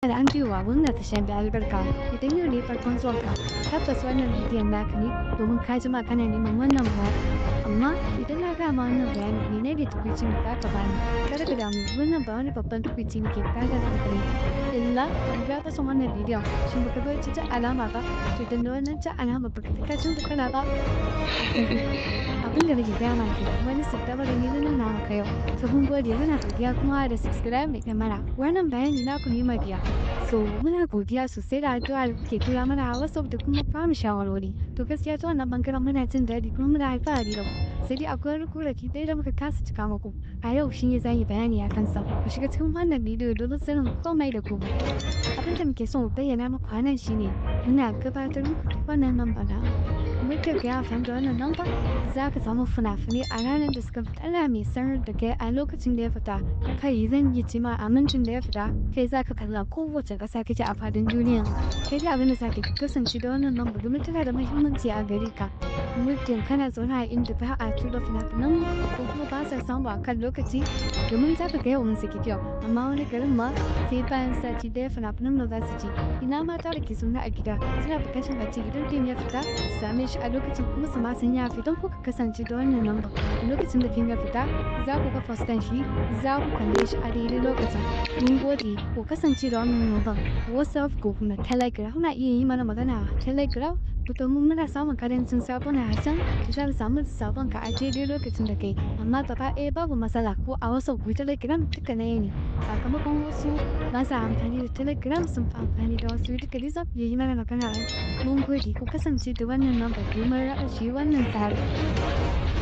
Da an wa wannan tasha da albarka. Idan yau ne farkon zuwanka, tabbas wannan bidiyon naka ne, domin ka jima kana neman wannan bayani. Amma idan na gama wannan bayani, menene tukwicin da zaka bani? Kada ka damu, wannan ba wani babban tukwici nake buƙata daga gare ka, illa ka ga son wannan bidiyon. Shin baka ga wata alama ba? To danna wannan jan alama. Baka ga ka canza kala ba? Abin da nake gaya ma kenan, wani siddabaru ne na nuna maka yau. To mun gode, muna godiya kuma da subscribe mai mana. Wannan bayani naku ne, mabiya. So muna godiya sosai da addu'a da kuke tura mana a WhatsApp da kuma bamu shawarwari. To gaskiya ta wannan bangaren muna jin daɗi kuma muna alfahari da ku. Sai dai akwai wani korafi ɗaya da muka kasa cika muku. A yau shi ne zan yi bayani a kansa. Ku shiga cikin wannan bidiyo domin sanin komai da komai. Abin da muke son mu bayyana muku a nan shine muna gabatar muku da wannan namba na. Muddin ka yi amfani da wannan namba, za ka samu fina-finai a ranar da suka fita. Ana mai sanar da kai a lokacin da ya fita. Kai, zan iya ce ma a mintin da ya fita, kai za ka kalla, kowace ƙasa kake a faɗin duniya. Kai dai abin da za ka kasance da wannan namba, domin tana da muhimmanci a gare ka. Muddin kana zaune a inda ba a tura fina-finan ko kuma ba sa samu a kan lokaci, domin za ka ga yau mun saki kyau, amma wani garin ma sai bayan sati ɗaya fina-finan nan za su ci. Ina mata da ke zaune a gida suna buƙatar a ce idan fim ya fita su same shi a lokacin, kuma su ma san ya fita. Kuka kasance da wannan namba, lokacin da fim ya fita za ku ga postan shi, za ku kalle shi a daidai lokacin. Mun gode, ku kasance da wannan namban WhatsApp ko kuma Telegram. Kuna iya yi mana magana a Telegram, domin muna samun karancin sabona a can. Za ka samu sabon ka a daidai lokacin da kai. Amma gaba ɗaya babu matsala, ko a WhatsApp ko Telegram duka ɗaya ne. Sakamakon wasu ba sa amfani da Telegram, sun fi amfani da wasu, duka dai za ku iya yi mana magana. Mun gode, ku kasance da wannan namba domin shi wannan tsari.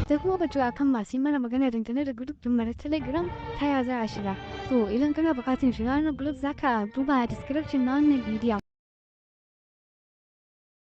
Sai kuma batu akan masu yi mana magana dangane da group ɗin na Telegram, ta ya za a shiga? To idan kana buƙatar shiga wannan group, za ka duba description na wannan bidiyon.